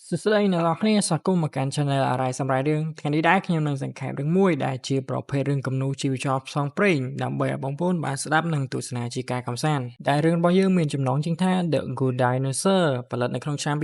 សួស្តីអ្នកនរគ្នាស្វាគមន៍មកកាន់ Channel អារ៉ៃសម្រាប់រឿងថ្ងៃនេះដែរខ្ញុំនឹងសង្ខេបរឿងមួយដែលជាប្រភេទរឿងគំនូរជីវចលផ្សងព្រេងដើម្បីឲ្យបងប្អូនបានស្ដាប់និងទស្សនាជាការកម្សាន្តដែលរឿងរបស់យើងមានចំណងជើងថា The Good Dinosaur ផលិតនៅក្នុងឆ្នាំ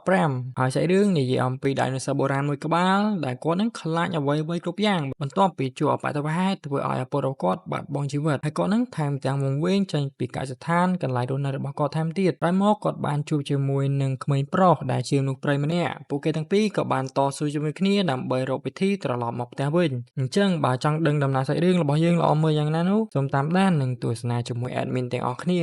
2015ហើយសាច់រឿងនិយាយអំពី Dinosaur បុរាណមួយក្បាលដែលគាត់នឹងខ្លាចអ្វីៗគ្រប់យ៉ាងបន្ទាប់ពីជួបអបិហេតុធ្វើឲ្យឪពុករបស់គាត់បាត់បង់ជីវិតហើយគាត់នឹងថែមទាំងវង្វេងចេញពីកសិដ្ឋានកន្លែងរស់នៅរបស់គាត់ថែមទៀតក្រោយមកគាត់បានជួបជាមួយនឹងក្មេងប្រុសដែលជាមនុស្សព្រៃម្នាក់ពួកគេទាំងពីរក៏បានតស៊ូជាមួយគ្នាដើម្បីរកវិធីត្រឡប់មកផ្ទះវិញអញ្ចឹងបើចង់ដឹងដំណើរសាច់រឿងរបស់យើងល្អមើលយ៉ាងណានោះសូមតាមដាននិងទស្សនាជាមួយ admin ទាំងអស់គ្នា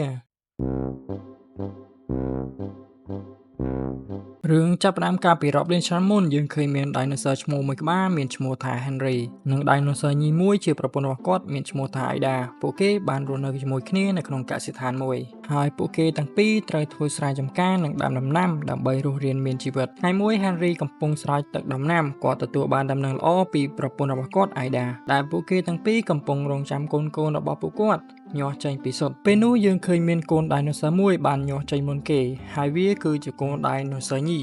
រឿងចាប់ផ្ដើមកាលពីរាប់លានឆ្នាំមុនយើងឃើញមាន Dinosaur ឈ្មោះមួយក្បាលមានឈ្មោះថា Henry និង Dinosaur ញីមួយជាប្រពន្ធរបស់គាត់មានឈ្មោះថា Aida ពួកគេបានរស់នៅជាមួយគ្នានៅក្នុងកសិដ្ឋានមួយហើយពួកគេទាំងពីរត្រូវធ្វើស្រែចម្ការនិងដាំដំណាំដើម្បីរស់រានមានជីវិតថ្ងៃមួយ Henry កំពុងស្រោចទឹកដំណាំគាត់ទទួលបានដំណឹងល្អពីប្រពន្ធរបស់គាត់ Aida ដែលពួកគេទាំងពីរកំពុងរងចាំកូនៗរបស់ពួកគាត់ញាស់ចេញពីសុទ្ធពេលនោះយើងឃើញមានកូន Dinosaur មួយបានញាស់ចេញមុនគេហើយវាគឺជាកូន Dinosaur ញី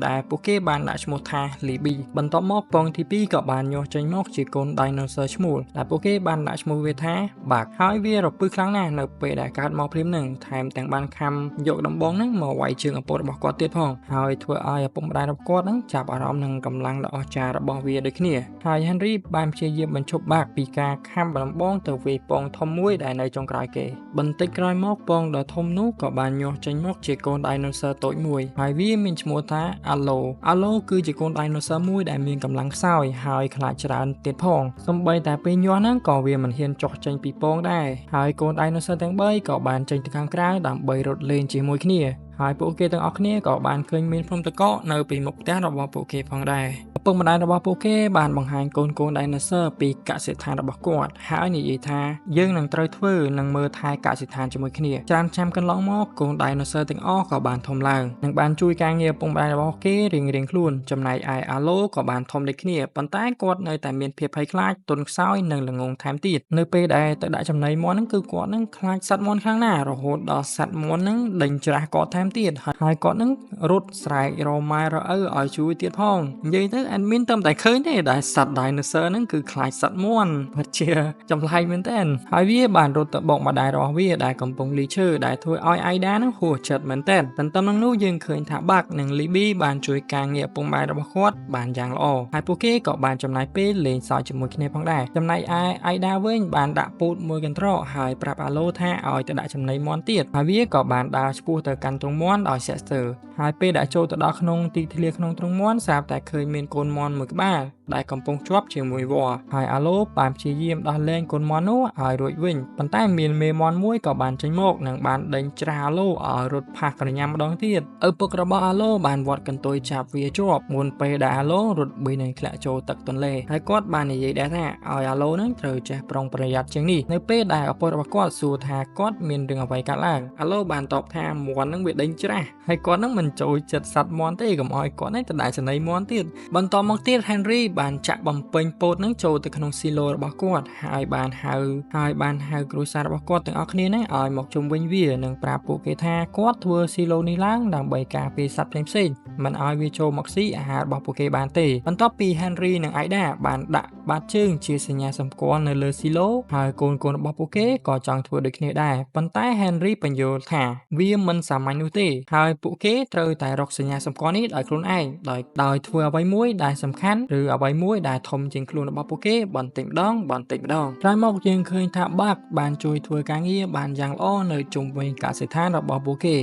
ដែលពួកគេបានដាក់ឈ្មោះថា Libby បន្ទាប់មកពងទី2ក៏បានញាស់ចេញមកជាកូន Dinosaur ឈ្មោលដែលពួកគេបានដាក់ឈ្មោះវាថា Buck ហើយវារពឹសខ្លាំងណាស់នៅពេលដែលកើតមកភ្លាមនឹងថែមទាំងបានខាំយកដំបងហ្នឹងមកវាយជើងឪពុករបស់គាត់ទៀតផងហើយធ្វើឲ្យឪពុកម្ដាយរបស់គាត់ហ្នឹងចាប់អារម្មណ៍នឹងកម្លាំងដ៏អស្ចារ្យរបស់វាដូចគ្នាហើយ Henry បានព្យាយាមបញ្ឈប់ Buck ពីការខាំដំបងទៅវាយពងធំមួយដែលនៅចុងក្រោយគេបន្តិចក្រោយមកពងដ៏ធំនោះក៏បានញាស់ចេញមកជាកូន Dinosaur តូចមួយហើយវាមានឈ្មោះថា Arlo Arlo គឺជាកូន Dinosaur មួយដែលមានកម្លាំងខ្សោយហើយខ្លាចច្រើនទៀតផងសូម្បីតែពេលញាស់ហ្នឹងក៏វាមិនហ៊ានចុះចេញពីពងដែរហើយកូន Dinosaur ទាំង3ក៏បានចេញទៅខាងក្រៅដើម្បីរត់លេងជាមួយគ្នាហើយពួកគេទាំងអស់គ្នាក៏បានឃើញមានភ្នំទឹកកកនៅពីមុខផ្ទះរបស់ពួកគេផងដែរឪពុកម្ដាយរបស់ពួកគេបានបង្ហាញកូនកូន Dinosaur ពីកសិដ្ឋានរបស់គាត់ហើយនិយាយថាយើងនឹងត្រូវធ្វើនិងមើលថែកសិដ្ឋានជាមួយគ្នាច្រើនឆ្នាំកន្លងមកកូន Dinosaur ទាំងអស់ក៏បានធំឡើងនិងបានជួយការងារឪពុកម្ដាយរបស់គេរៀងៗខ្លួនចំណែកឯ Arlo ក៏បានធំដូចគ្នាប៉ុន្តែគាត់នៅតែមានភាពភ័យខ្លាចទន់ខ្សោយនិងល្ងង់ថែមទៀតនៅពេលដែលទៅដាក់ចំណីមាន់ហ្នឹងគឺគាត់ហ្នឹងខ្លាចសត្វមាន់ខ្លាំងណាស់រហូតដល់សត្វមាន់ហ្នឹងដេញច្រាសគាត់ថែមទៀតហើយគាត់ហ្នឹងរត់ស្រែករម៉ែរឪឲ្យជួយទៀតផងនិយាយទៅ admin តែតែឃើញទេដែលសត្វ Dinosaur ហ្នឹងគឺខ្លាចសត្វមាន់ពិតជាចម្លែកមែនទែនហើយវាបានរត់ទៅបុកម្ដាយរបស់វាដែលកំពុងលីឈើដែលធ្វើឲ្យ Aida ហ្នឹងហួសចិត្តមែនទែនទន្ទឹមនឹងនោះយើងឃើញថា Buck និង Libby បានជួយការងារឪពុកម្ដាយរបស់គាត់បានយ៉ាងល្អហើយពួកគេក៏បានចំណាយពេលលេងសើចជាមួយគ្នាផងដែរចំណែកឯ Aida វិញបានដាក់ពោតមួយកន្ត្រកហើយប្រាប់ Arlo ថាឲ្យទៅដាក់ចំណីមាន់ទៀតហើយវាក៏បានដើរឆ្ពោះទៅកាន់ទ្រុងមាន់ដោយស្ទាក់ស្ទើរហើយពេលដែលចូលទៅដល់ក្នុងទីធ្លាក្នុងទ្រុងមាន់ស្រាប់តែឃើញមានកូនមាន់មួយក្បាលដែលកំពុងជាប់ជាមួយវល្លិហើយ Arlo បានព្យាយាមដោះលែងកូនមាន់នោះឲ្យរួចវិញប៉ុន្តែមានមេមាន់មួយក៏បានចេញមកនិងបានដេញច្រាស Arlo ឲ្យរត់ផាសក្រញាំម្ដងទៀតឪពុករបស់ Arlo បានវាត់កន្ទុយចាប់វាជាប់មុនពេលដែល Arlo រត់ប៊ីនឹងធ្លាក់ចូលទឹកទន្លេហើយគាត់បាននិយាយដែរថាឲ្យ Arlo នឹងត្រូវចេះប្រុងប្រយ័ត្នជាងនេះនៅពេលដែលឪពុករបស់គាត់សួរថាគាត់មានរឿងអ្វីកើតឡើង Arlo បានតបថាមាន់នឹងវាដេញច្រាសហើយគាត់នឹងមិនចូលចិត្តសត្វមាន់ទេកុំឲ្យគាត់នេះទៅដាក់ចំណីមាន់ទៀតបន្តមកទៀត Henry បានចាក់បំពេញពោតនឹងចូលទៅក្នុងស៊ីឡូរបស់គាត់ហើយបានហៅហើយបានហៅគ្រួសាររបស់គាត់ទាំងអស់គ្នាហ្នឹងឲ្យមកជុំវិញវានិងប្រាប់ពួកគេថាគាត់ធ្វើស៊ីឡូនេះឡើងដើម្បីការពារសត្វផ្សេងៗមិនឲ្យវាចូលមកស៊ីអាហាររបស់ពួកគេបានទេបន្ទាប់ពី Henry និង Aida បានដាក់បាតជើងជាសញ្ញាសម្គាល់នៅលើស៊ីឡូហើយកូនៗរបស់ពួកគេក៏ចង់ធ្វើដូចគ្នាដែរប៉ុន្តែ Henry បញ្យល់ថាវាមិនសាមញ្ញនោះទេហើយពួកគេត្រូវតែរកសញ្ញាសម្គាល់នេះដោយខ្លួនឯងដោយដោយធ្វើអ្វីមួយដែលសំខាន់ឬអ្វីមួយដែលធំជាងខ្លួនរបស់ពួកគេបន្តិចម្ដងបន្តិចម្ដងក្រោយមកយើងឃើញថា Buck បានជួយធ្វើការងារបានយ៉ាងល្អនៅជុំវិញកសិដ្ឋានរបស់ពួកគេ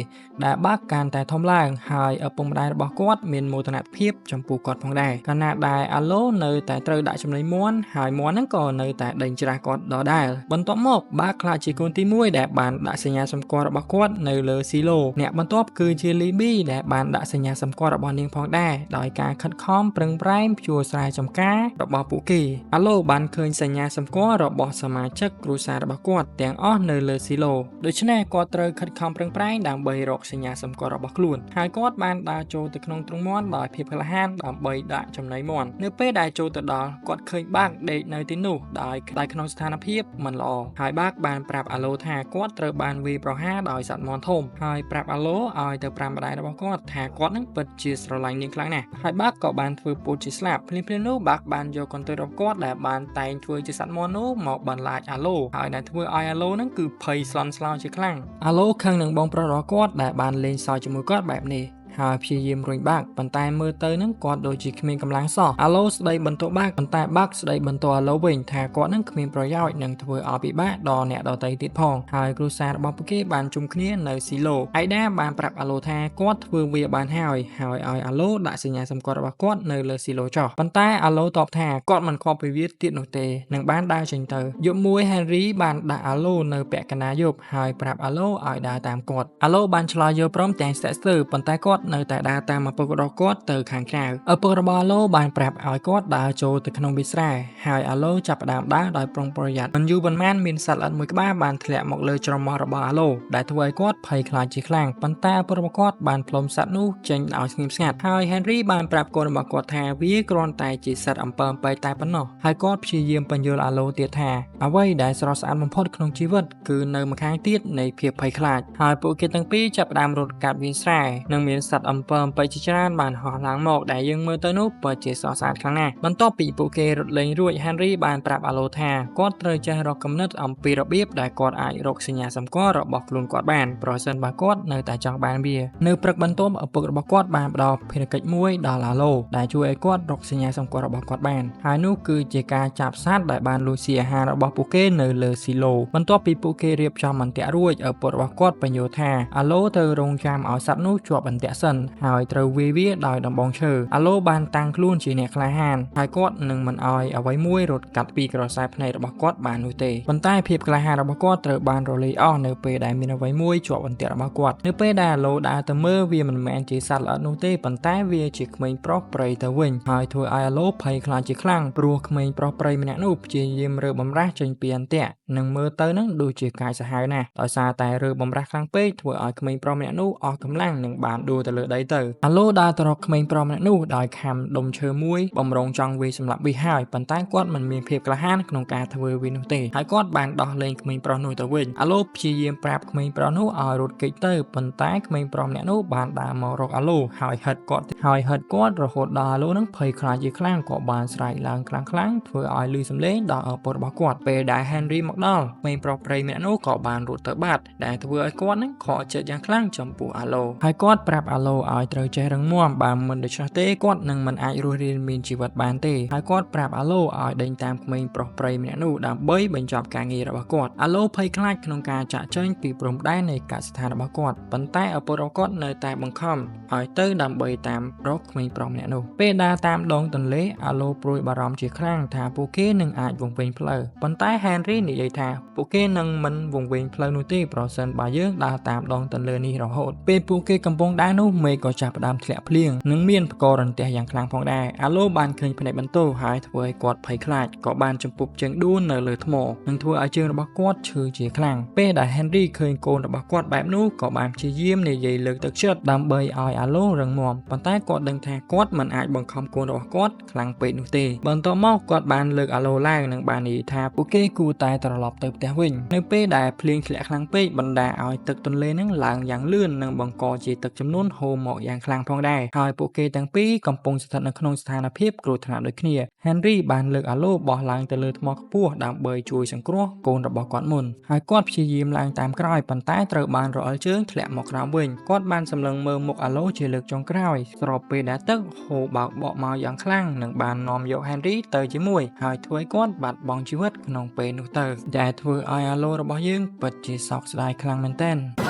ដែល Buck កាន់តែធំឡើងហើយឪពុកម្ដាយរបស់គាត់មានមោទនភាពចំពោះគាត់ផងដែរខណៈដែល Arlo នៅតែត្រូវដាក់ចំណីមាន់ហើយមាន់ហ្នឹងក៏នៅតែដេញច្រាសគាត់ដដែលបន្ទាប់មក Buck ក្លាយជាកូនទី1ដែលបានដាក់សញ្ញាសម្គាល់របស់គាត់នៅលើស៊ីឡូអ្នកបន្ទាប់គឺជា Libby ដែលបានដាក់សញ្ញាសម្គាល់របស់នាងផងដែរដោយការខិតខំប្រឹងប្រែងភ្ជួរស្រែ ចំការរបស់ពួកគេអាឡូបានឃើញសញ្ញាសម្គាល់របស់សមាជិកគ្រួសាររបស់គាត់ទាំងអស់នៅលើស៊ីឡូដូច្នេះគាត់ត្រូវខិតខំប្រឹងប្រែងដើម្បីរកសញ្ញាសម្គាល់របស់ខ្លួនហើយគាត់បានដើរចូលទៅក្នុងទ្រុងមាន់ដោយភាពក្លាហានដើម្បីដាក់ចំណីមាន់នៅពេលដែលចូលទៅដល់គាត់ឃើញបាក់ដេកនៅទីនោះដោយដោយក្នុងស្ថានភាពមិនល្អហើយបាក់បានប្រាប់អាឡូថាគាត់ត្រូវបានវាយប្រហារដោយសត្វមាន់ធំហើយប្រាប់អាឡូឲ្យទៅប្រាប់ម្ដាយរបស់គាត់ថាគាត់នឹងពិតជាស្រឡាញ់នាងខ្លាំងណាស់ហើយបាក់ក៏បានធ្វើពូជជាស្លាប់ភ្លាមៗនោះបាក់បានយកកន្ទុយរបស់គាត់ដែលបានតែងធ្វើជាសត្វមាន់នោះមកបន្លាចអាឡូហើយដែលធ្វើឲ្យអាឡូនឹងគឺភ័យស្លន់ស្លោជាខ្លាំងអាឡូខឹងនឹងបងប្រុសរបស់គាត់ដែលបានលេងសើចជាមួយគាត់បែបនេះហើយព្យាយាមរុញបាក់ប៉ុន្តែមើលទៅនឹងគាត់ដូចជាគ្មានកម្លាំងសោះអាឡូស្ដីបន្ទោបាក់ប៉ុន្តែបាក់ស្ដីបន្ទោអាឡូវិញថាគាត់នឹងគ្មានប្រយោជន៍និងធ្វើឲ្យពិបាកដល់អ្នកដទៃទៀតផងហើយគ្រួសាររបស់ពួកគេបានជុំគ្នានៅស៊ីឡូអៃដាបានប្រាប់អាឡូថាគាត់ធ្វើវាបានហើយហើយឲ្យអាឡូដាក់សញ្ញាសម្គាល់របស់គាត់នៅលើស៊ីឡូចោះប៉ុន្តែអាឡូតបថាគាត់មិនខ្វល់ពីវាទៀតនោះទេនិងបានដើរចេញទៅយប់មួយ Henry បានដាក់អាឡូនៅពាក់កណ្ដាលយប់ហើយប្រាប់អាឡូឲ្យដើរតាមគាត់អាឡូបានឆ្លើយយល់ព្រមទាំងស្ទាក់ស្ទើរប៉ុន្តែគាត់នៅតែដើរតាមឪពុករបស់គាត់ទៅខាងក្រៅឪពុករបស់អាឡូបានប្រាប់ឲ្យគាត់ដើរចូលទៅក្នុងវាលស្រែហើយអាឡូចាប់ផ្ដើមដើរដោយប្រុងប្រយ័ត្នមិនយូរប៉ុន្មានមានសត្វល្អិតមួយក្បាលបានធ្លាក់មកលើច្រមុះរបស់អាឡូដែលធ្វើឲ្យគាត់ភ័យខ្លាចជាខ្លាំងប៉ុន្តែឪពុករបស់គាត់បានផ្លុំសត្វនោះចេញឲ្យស្ងៀមស្ងាត់ហើយ Henry បានប្រាប់កូនរបស់គាត់ថាវាគ្រាន់តែជាសត្វអំពើអំពែកតែប៉ុណ្ណោះហើយគាត់ព្យាយាមពន្យល់អាឡូទៀតថាអ្វីដែលស្រស់ស្អាតបំផុតក្នុងជីវិតគឺនៅម្ខាងទៀតនៃភាពភ័យខ្លាចហើយពួកគេទាំងពីរចាប់ផ្ដើមរត់កាត់វាលស្រែនិងមានសត្វអំពើអំពែកជាច្រើនបានហោះឡើងមកដែលយើងមើលទៅនោះពិតជាស្រស់ស្អាតខ្លាំងណាស់បន្ទាប់ពីពួកគេរត់លេងរួច Henry បានប្រាប់អាឡូថាគាត់ត្រូវចេះរកគំនិតអំពីរបៀបដែលគាត់អាចរកសញ្ញាសម្គាល់របស់ខ្លួនគាត់បានប្រសិនបើគាត់នៅតែចង់បានវានៅព្រឹកបន្ទាប់ឪពុករបស់គាត់បានផ្ដល់ភារកិច្ចមួយដល់អាឡូដែលជួយឲ្យគាត់រកសញ្ញាសម្គាល់របស់គាត់បានហើយនោះគឺជាការចាប់សត្វដែលបានលួចស៊ីអាហាររបស់ពួកគេនៅលើស៊ីឡូបន្ទាប់ពីពួកគេរៀបចំអន្ទាក់រួចឪពុករបស់គាត់បញ្យល់ថាអាឡូត្រូវរងចាំឲ្យសត្វនោះជាប់អន្ទាក់សិនហើយត្រូវវាយវាដោយដំបងឈើអាឡូបានតាំងខ្លួនជាអ្នកក្លាហានហើយគាត់នឹងមិនឲ្យអ្វីមួយរត់កាត់ពីក្រសែភ្នែករបស់គាត់បាននោះទេប៉ុន្តែភាពក្លាហានរបស់គាត់ត្រូវបានរលាយអស់នៅពេលដែលមានអ្វីមួយជាប់អន្ទាក់របស់គាត់នៅពេលដែលអាឡូដើរទៅមើលវាមិនមែនជាសត្វល្អិតនោះទេប៉ុន្តែវាជាក្មេងប្រុសព្រៃទៅវិញហើយធ្វើឲ្យអាឡូភ័យខ្លាចជាខ្លាំងព្រោះក្មេងប្រុសព្រៃម្នាក់នោះព្យាយាមរើបំរាស់ចេញពីអន្ទាក់និងមើលទៅនឹងដូចជាកាយសាហាវណាស់ដោយសារតែរើបំរាស់ខ្លាំងពេកធ្វើឲ្យក្មេងប្រុសម្នាក់នោះអស់កម្លាំងនិងបានដួលទៅលើដីទៅអាឡូដើរទៅរកក្មេងប្រុសម្នាក់នោះដោយខាំដុំឈើមួយបំរុងចង់វាយសម្លាប់វាហើយប៉ុន្តែគាត់មិនមានភាពក្លាហានក្នុងការធ្វើវានោះទេហើយគាត់បានដោះលែងក្មេងប្រុសនោះទៅវិញអាឡូព្យាយាមប្រាប់ក្មេងប្រុសនោះឲ្យរត់គេចទៅប៉ុន្តែក្មេងប្រុសម្នាក់នោះបានដើរមករកអាឡូហើយហិតគាត់ហើយហិតគាត់រហូតដល់អាឡូនឹងភ័យខ្លាចជាខ្លាំងក៏បានស្រែកឡើងខ្លាំងៗធ្វើឲ្យឮសំឡេងដល់ឪពុករបស់គាត់ពេលដែល Henry មកដល់ក្មេងប្រុសព្រៃម្នាក់នោះក៏បានរត់ទៅបាត់ដែលធ្វើឲ្យគាត់នឹងខកចិត្តយ៉ាងខ្លាំងចំពោះអាឡូហើយគាត់ប្រាប់អាឡូឲ្យត្រូវចេះរឹងមាំបើមិនដូច្នោះទេគាត់នឹងមិនអាចរស់រានមានជីវិតបានទេហើយគាត់ប្រាប់អាឡូឲ្យដេញតាមក្មេងប្រុសព្រៃម្នាក់នោះដើម្បីបញ្ចប់ការងាររបស់គាត់អាឡូភ័យខ្លាចក្នុងការចាក់ចែងពីព្រំដែននៃកសិដ្ឋានរបស់គាត់ប៉ុន្តែឪពុករបស់គាត់នៅតែបង្ខំឲ្យទៅដើម្បីតាមរកក្មេងប្រុសម្នាក់នោះពេលដើរតាមដងទន្លេអាឡូព្រួយបារម្ភជាខ្លាំងថាពួកគេនឹងអាចវង្វេងផ្លូវប៉ុន្តែ Henry និយាយថាពួកគេនឹងមិនវង្វេងផ្លូវនោះទេប្រសិនបើយើងដើរតាមដងទន្លេនេះរហូតពេលពួកគេកំពុងដើរនោះមេឃក៏ចាប់ផ្ដើមធ្លាក់ភ្លៀងនិងមានផ្គររន្ទះយ៉ាងខ្លាំងផងដែរអាឡូបានឃើញភ្នែកបន្ទោហើយធ្វើឲ្យគាត់ភ័យខ្លាចក៏បានជំពប់ជើងដួលនៅលើថ្មនិងធ្វើឲ្យជើងរបស់គាត់ឈឺជាខ្លាំងពេលដែល Henry ឃើញកូនរបស់គាត់បែបនោះក៏បានព្យាយាមនិយាយលើកទឹកចិត្តដើម្បីឲ្យអាឡូរឹងមាំប៉ុន្តែគាត់ដឹងថាគាត់មិនអាចបង្ខំកូនរបស់គាត់ខ្លាំងពេកនោះទេបន្ទាប់មកគាត់បានលើកអាឡូឡើងនិងបាននិយាយថាពួកគេគួរតែត្រឡប់ទៅផ្ទះវិញនៅពេលដែលភ្លៀងធ្លាក់ខ្លាំងពេកបណ្ដាឲ្យទឹកទន្លេនឹងឡើងយ៉ាងលឿននិងបង្កជាទឹកជំនន់ហូរមកយ៉ាងខ្លាំងផងដែរហើយពួកគេទាំងពីរកំពុងស្ថិតនៅក្នុងស្ថានភាពគ្រោះថ្នាក់ដូចគ្នា Henry បានលើកអាឡូបោះឡើងទៅលើថ្មខ្ពស់ដើម្បីជួយសង្គ្រោះកូនរបស់គាត់មុនហើយគាត់ព្យាយាមឡើងតាមក្រោយប៉ុន្តែត្រូវបានរអិលជើងធ្លាក់មកក្រោមវិញគាត់បានសម្លឹងមើលមុខអាឡូជាលើកចុងក្រោយស្របពេលដែលទឹកហូរបោកបក់មកយ៉ាងខ្លាំងនិងបាននាំយក Henry ទៅជាមួយហើយធ្វើឲ្យគាត់បាត់បង់ជីវិតក្នុងពេលនោះទៅដែលធ្វើឲ្យអាឡូរបស់យើងពិតជាសោកស្ដាយខ្លាំងមែនទែន។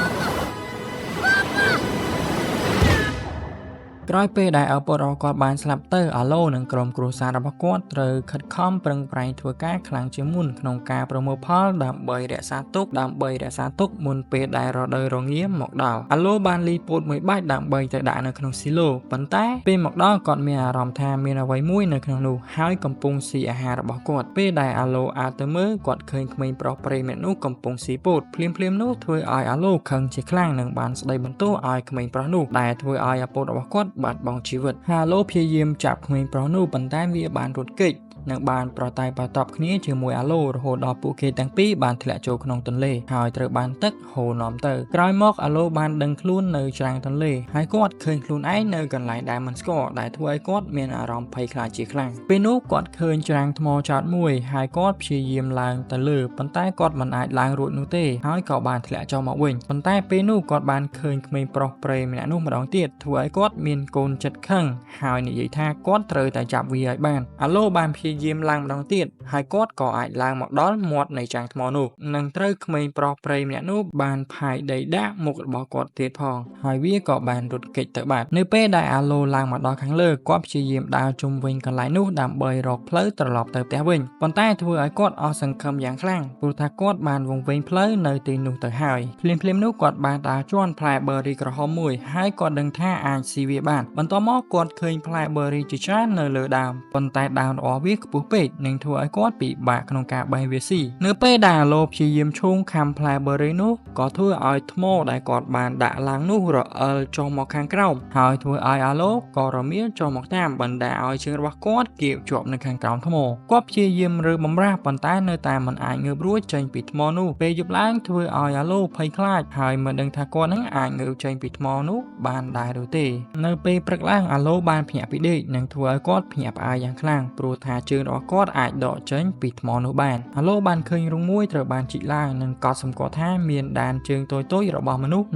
ក្រោយពេលដែលឪពុករបស់គាត់បានស្លាប់ទៅអាឡូនិងក្រុមគ្រួសាររបស់គាត់ត្រូវខិតខំប្រឹងប្រែងធ្វើការខ្លាំងជាងមុនក្នុងការប្រមូលផលដើម្បីរក្សាទុកដើម្បីរក្សាទុកមុនពេលដែលរដូវរងាមកដល់អាឡូបានលីពោតមួយបាច់ដើម្បីទៅដាក់នៅក្នុងស៊ីឡូប៉ុន្តែពេលមកដល់គាត់មានអារម្មណ៍ថាមានអ្វីមួយនៅក្នុងនោះហើយកំពុងស៊ីអាហាររបស់គាត់ពេលដែលអាឡូអើទៅមើលគាត់ឃើញក្មេងប្រុសព្រៃម្នាក់នោះកំពុងស៊ីពោតភ្លាមៗនោះធ្វើឲ្យអាឡូខឹងជាខ្លាំងនិងបានស្ដីបន្ទោសឲ្យក្មេងប្រុសនោះដែលធ្វើឲ្យឪពុករបស់គាត់បាត់បង់ជីវិតហាឡូព្យាយាមចាប់ក្មេងប្រុសនោះប៉ុន្តែវាបានរត់គេចនិងបានប្រតែប្រតប់គ្នាជាមួយអាឡូរហូតដល់ពួកគេទាំងពីរបានធ្លាក់ចូលក្នុងទន្លេហើយត្រូវបានទឹកហូរនាំទៅក្រោយមកអាឡូបានដឹងខ្លួននៅច្រាំងទន្លេហើយគាត់ឃើញខ្លួនឯងនៅកន្លែងដែលមិនស្គាល់ដែលធ្វើឲ្យគាត់មានអារម្មណ៍ភ័យខ្លាចជាខ្លាំងពេលនោះគាត់ឃើញច្រាំងថ្មចោតមួយហើយគាត់ព្យាយាមឡើងទៅលើប៉ុន្តែគាត់មិនអាចឡើងរួចនោះទេហើយក៏បានធ្លាក់ចុះមកវិញប៉ុន្តែពេលនោះគាត់បានឃើញក្មេងប្រុសព្រៃម្នាក់នោះម្ដងទៀតធ្វើឲ្យគាត់មានកូនចិត្តខឹងហើយនិយាយថាគាត់ត្រូវតែចាប់វាឲ្យបានអាឡូបានព្យាយាមឡើងម្ដងទៀតហើយគាត់ក៏អាចឡើងមកដល់មាត់នៃច្រាំងថ្មនោះនិងត្រូវក្មេងប្រុសព្រៃម្នាក់នោះបានផាយដីដាក់មុខរបស់គាត់ទៀតផងហើយវាក៏បានរត់គេចទៅបាត់នៅពេលដែលអាឡូឡើងមកដល់ខាងលើគាត់ព្យាយាមដើរជុំវិញកន្លែងនោះដើម្បីរកផ្លូវត្រឡប់ទៅផ្ទះវិញប៉ុន្តែធ្វើឲ្យគាត់អស់សង្ឃឹមយ៉ាងខ្លាំងព្រោះថាគាត់បានវង្វេងផ្លូវនៅទីនោះទៅហើយភ្លាមៗនោះគាត់បានដើរជាន់ផ្លែបឺរីក្រហមមួយហើយគាត់ដឹងថាអាចស៊ីវាបានបន្ទាប់មកគាត់ឃើញផ្លែបឺរីជាច្រើននៅលើដើមប៉ុន្តែដើមរបស់វាខ្ពស់ពេកនឹងធ្វើឲ្យគាត់ពិបាកក្នុងការបេះវាស៊ីនៅពេលដែលអាឡូព្យាយាមឈោងខាំផ្លែបឺរីនោះក៏ធ្វើឲ្យថ្មដែលគាត់បានដាក់ឡើងនោះរអិលចុះមកខាងក្រោមហើយធ្វើឲ្យអាឡូក៏រមៀលចុះមកតាមបណ្ដាឲ្យជើងរបស់គាត់គៀបជាប់នៅខាងក្រោមថ្មគាត់ព្យាយាមរើបំរាស់ប៉ុន្តែនៅតែមិនអាចងើបរួចចេញពីថ្មនោះពេលយប់ឡើងធ្វើឲ្យអាឡូភ័យខ្លាចហើយមិនដឹងថាគាត់នឹងអាចងើបចេញពីថ្មនោះបានដែរឬទេនៅពេលព្រឹកឡើងអាឡូបានភ្ញាក់ពីដេកនិងធ្វើឲ្យគាត់ភ្ញាក់ផ្អើលយ៉ាងខ្លាំងព្រោះថាជើងរបស់គាត់អាចដកចេញពីថ្មនោះបានអាឡូបានឃើញរូងមួយត្រូវបានជីកឡើងនិងកត់សម្គាល់ថាមានដានជើងតូចៗរបស់មនុស្ស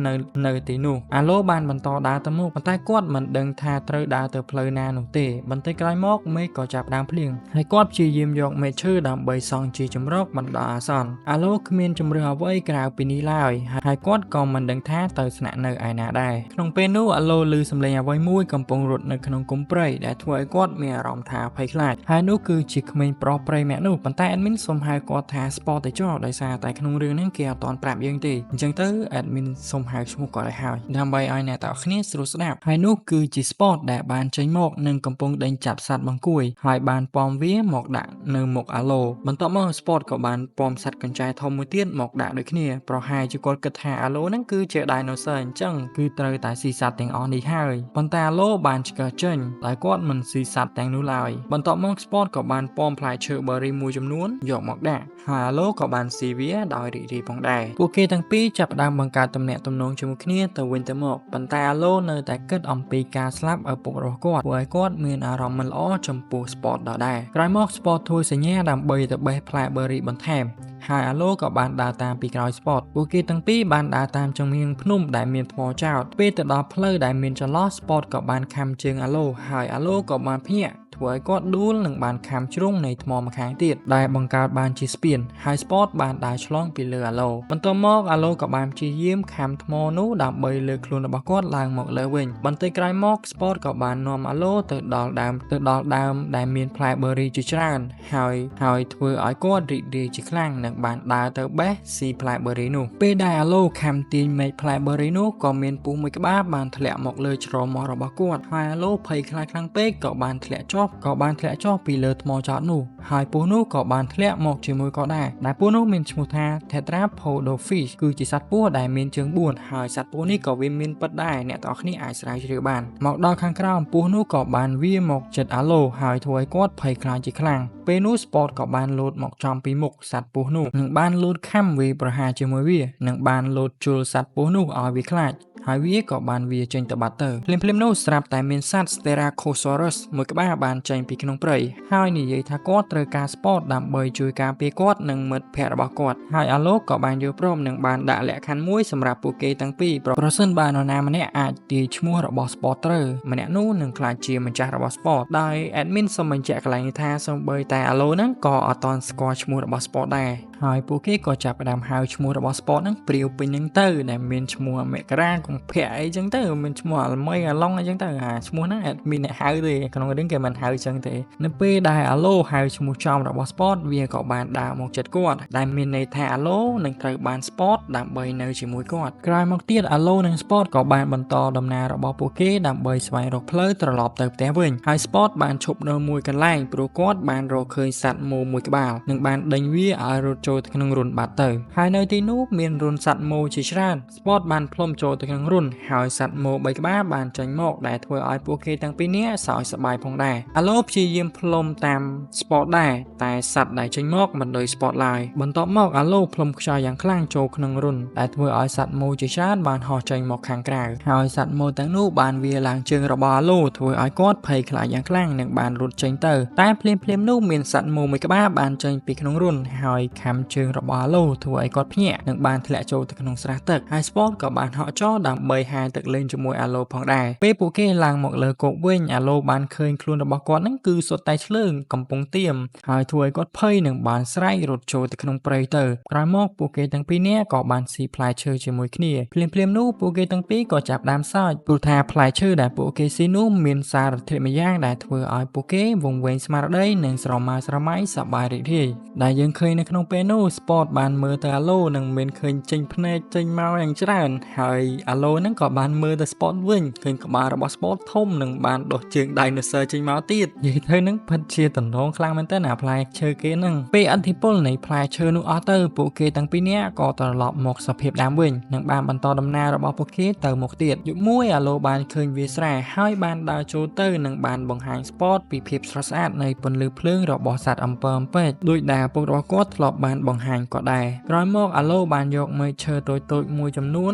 នៅទីនោះអាឡូបានបន្តដើរទៅមុខប៉ុន្តែគាត់មិនដឹងថាត្រូវដើរទៅផ្លូវណានោះទេបន្តិចក្រោយមកមេឃក៏ចាប់ផ្ដើមភ្លៀងហើយគាត់ព្យាយាមយកមែកឈើដើម្បីសង់ជាជម្រកបណ្ដោះអាសន្នអាឡូគ្មានជម្រើសអ្វីក្រៅពីនេះឡើយហើយគាត់ក៏មិនដឹងថាទៅស្នាក់នៅឯណាដែរក្នុងពេលនោះអាឡូឮសំឡេងអ្វីមួយកំពុងរត់នៅក្នុងគុំព្រៃដែលធ្វើឲ្យគាត់មានអារម្មណ៍ថាភ័យខ្លាចហើយនោះគឺជាក្មេងប្រុសព្រៃម្នាក់នោះប៉ុន្តែ admin សូមហៅគាត់ថា Sport ទៅចោះដោយសារតែក្នុងរឿងហ្នឹងគេអត់ទាន់ប្រាប់យើងទេអញ្ចឹងទៅ admin សូមហៅឈ្មោះគាត់ឲ្យហើយដើម្បីឲ្យអ្នកទាំងអស់គ្នាស្រួលស្ដាប់ហើយនោះគឺជា Sport ដែលបានចេញមកនិងកំពុងដេញចាប់សត្វបង្គួយហើយបានពំវាមកដាក់នៅមុខអាឡូបន្ទាប់មក Sport ក៏បានពំសត្វកញ្ចែធំមួយទៀតមកដាក់ដូចគ្នាប្រហែលជាគាត់គិតថាអាឡូហ្នឹងគឺជា dinosaur អញ្ចឹងគឺត្រូវតែស៊ីសត្វទាំងអស់នេះហើយប៉ុន្តែអាឡូបានឆ្កឹះចេញដោយគាត់មិនស៊ីសត្វទាំងនោះឡើយបន្ទាប់មក Sport ក៏បានពំផ្លែឈើ berry មួយចំនួនយកមកដាក់ហើយអាឡូក៏បានស៊ីវាដោយរីករាយផងដែរពួកគេទាំងពីរចាប់ផ្ដើមបង្កើតទំនាក់ទំនងជាមួយគ្នាទៅវិញទៅមកប៉ុន្តែអាឡូនៅតែគិតអំពីការស្លាប់ឪពុករបស់គាត់ធ្វើឲ្យគាត់មានអារម្មណ៍មិនល្អចំពោះ Sport ដដែលក្រោយមក Sport ធ្វើសញ្ញាដើម្បីទៅបេះផ្លែ berry បន្ថែមហើយអាឡូក៏បានដើរតាមពីក្រោយ Sport ពួកគេទាំងពីរបានដើរតាមចំហៀងភ្នំដែលមានថ្មចោតពេលទៅដល់ផ្លូវដែលមានចន្លោះ Sport ក៏បានខាំជើងអាឡូហើយអាឡូក៏បានភ្ញាក់ធ្វើឲ្យគាត់ដួលនិងបានខាំជ្រុងនៃថ្មម្ខាងទៀតដែលបង្កើតបានជាស្ពានហើយ Sport បានដើរឆ្លងពីលើអាឡូបន្ទាប់មកអាឡូក៏បានព្យាយាមខាំថ្មនោះដើម្បីលើកខ្លួនរបស់គាត់ឡើងមកលើវិញបន្តិចក្រោយមក Sport ក៏បាននាំអាឡូទៅដល់ដើមទៅដល់ដើមដែលមានផ្លែ berry ជាច្រើនហើយហើយធ្វើឲ្យគាត់រីករាយជាខ្លាំងនិងបានដើរទៅបេះស៊ីផ្លែ berry នោះពេលដែលអាឡូខាំទាញមែកផ្លែ berry នោះក៏មានពស់មួយក្បាលបានធ្លាក់មកលើច្រមុះរបស់គាត់ហើយអាឡូភ័យខ្លាចខ្លាំងពេកក៏បានធ្លាក់ចុះក៏បានធ្លាក់ចុះពីលើថ្មចោតនោះហើយពស់នោះក៏បានធ្លាក់មកជាមួយក៏ដែរដែលពស់នោះមានឈ្មោះថា Tetrapodophis គឺជាសត្វពស់ដែលមានជើង4ហើយសត្វពស់នេះក៏វាមានពិតដែរអ្នកទាំងអស់គ្នាអាចស្រាវជ្រាវបានមកដល់ខាងក្រោមពស់នោះក៏បានវាមកចិត្តអាឡូហើយធ្វើឲ្យគាត់ភ័យខ្លាចជាខ្លាំងពេលនោះ Sport ក៏បានលោតមកចំពីមុខសត្វពស់នោះនិងបានលោតខាំវាប្រហារជាមួយវានិងបានលោតជុលសត្វពស់នោះឲ្យវាខ្លាចហើយវាក៏បានវាចេញទៅបាត់ទៅភ្លាមៗនោះស្រាប់តែមានសត្វ Styracosaurus មួយក្បាលបានចេញពីក្នុងព្រៃហើយនិយាយថាគាត់ត្រូវការ Sport ដើម្បីជួយការពារគាត់និងមិត្តភ័ក្តិរបស់គាត់ហើយអាឡូក៏បានយល់ព្រមនិងបានដាក់លក្ខខណ្ឌមួយសម្រាប់ពួកគេទាំងពីរប្រសិនបើនរណាម្នាក់អាចទាយឈ្មោះរបស់ Sport ត្រូវម្នាក់នោះនឹងក្លាយជាម្ចាស់របស់ Sport ដោយ admin សូមបញ្ជាក់កន្លែងនេះថាសូម្បីតែអាឡូហ្នឹងក៏អត់ទាន់ស្គាល់ឈ្មោះរបស់ Sport ដែរ ហើយពួកគេក៏ចាប់ផ្ដើមហៅឈ្មោះរបស់ Spot ហ្នឹងព្រាវពេញហ្នឹងទៅដែលមានឈ្មោះមករាកុម្ភៈអីចឹងទៅមានឈ្មោះអាល្មីអាឡុងអីចឹងទៅអាឈ្មោះហ្នឹងអត់មានអ្នកហៅទេក្នុងរឿងគេមិនហៅចឹងទេនៅពេលដែលអាឡូហៅឈ្មោះចំរបស់ Spot វាក៏បានដើរមកចិត្តគាត់ដែលមានន័យថាអាឡូនឹងត្រូវបាន Spot ដើម្បីនៅជាមួយគាត់ក្រោយមកទៀតអាឡូនិង Spot ក៏បានបន្តដំណើររបស់ពួកគេដើម្បីស្វែងរកផ្លូវត្រឡប់ទៅផ្ទះវិញហើយ Spot បានឈប់នៅមួយកន្លែងព្រោះគាត់បានរកឃើញសត្វមោមួយក្បាលនិងបានដេញវាឲ្យរត់ចូលទៅក្នុងរន្ធបាត់ទៅហើយនៅទីនោះមានរន្ធសត្វមោជាច្រើន Spot បានផ្លុំចូលទៅក្នុងរន្ធហើយសត្វមោបីក្បាលបានចេញមកដែលធ្វើឲ្យពួកគេទាំងពីរនាក់សើចសប្បាយផងដែរអាឡូព្យាយាមផ្លុំតាម Spot ដែរតែសត្វដែលចេញមកមិនដូច Spot ឡើយបន្ទាប់មកអាឡូផ្លុំខ្យល់យ៉ាងខ្លាំងចូលក្នុងរន្ធដែលធ្វើឲ្យសត្វមោជាច្រើនបានហោះចេញមកខាងក្រៅហើយសត្វមោទាំងនោះបានវាឡើងជើងរបស់អាឡូធ្វើឲ្យគាត់ភ័យខ្លាចយ៉ាងខ្លាំងនិងបានរត់ចេញទៅតែភ្លាមៗនោះមានសត្វមោមួយក្បាលបានចេញពីក្នុងរន្ធហើយខាំជើងរបស់អាឡូធ្វើឲ្យគាត់ភ្ញាក់និងបានធ្លាក់ចូលទៅក្នុងស្រះទឹកហើយ Spot ក៏បានហក់ចោលដើម្បីហែលទឹកលេងជាមួយអាឡូផងដែរពេលពួកគេឡើងមកលើគោកវិញអាឡូបានឃើញខ្លួនរបស់គាត់នឹងគឺសុទ្ធតែឆ្លើងកំពុងទៀមហើយធ្វើឲ្យគាត់ភ័យនិងបានស្រែករត់ចូលទៅក្នុងព្រៃទៅក្រោយមកពួកគេទាំងពីរនាក់ក៏បានស៊ីផ្លែឈើជាមួយគ្នាភ្លាមៗនោះពួកគេទាំងពីរក៏ចាប់ដើមសើចព្រោះថាផ្លែឈើដែលពួកគេស៊ីនោះមានសារធាតុម្យ៉ាងដែលធ្វើឲ្យពួកគេវង្វេងស្មារតីនិងស្រមើស្រមៃសប្បាយរីករាយដែលយើងឃើញនៅក្នុងពេលនោះ Spot បានមើលទៅអាឡូនិងមានឃើញចេញភ្នែកចេញមកយ៉ាងច្រើនហើយអាឡូហ្នឹងក៏បានមើលទៅ Spot វិញឃើញក្បាលរបស់ Spot ធំនិងបានដុះជើង Dinosaur ចេញមកទៀតនិយាយទៅហ្នឹងពិតជាតំណងខ្លាំងមែនទែនអាផ្លែឈើគេហ្នឹងពេលអធិពលនៃផ្លែឈើនោះអស់ទៅពួកគេទាំងពីរនាក់ក៏ត្រឡប់មកសភាពដើមវិញនិងបានបន្តដំណើររបស់ពួកគេទៅមុខទៀតយប់មួយអាឡូបានឃើញវាស្រែហើយបានដើរចូលទៅនិងបានបង្ហាញ Spot ពីភាពស្រស់ស្អាតនៃពន្លឺភ្លើងរបស់សត្វអំពើអំពែកដោយដែលឪពុករបស់គាត់ធ្លាប់បានបង្ហាញក៏ដែរក្រោយមកអាឡូបានយកមែកឈើតូចៗមួយចំនួន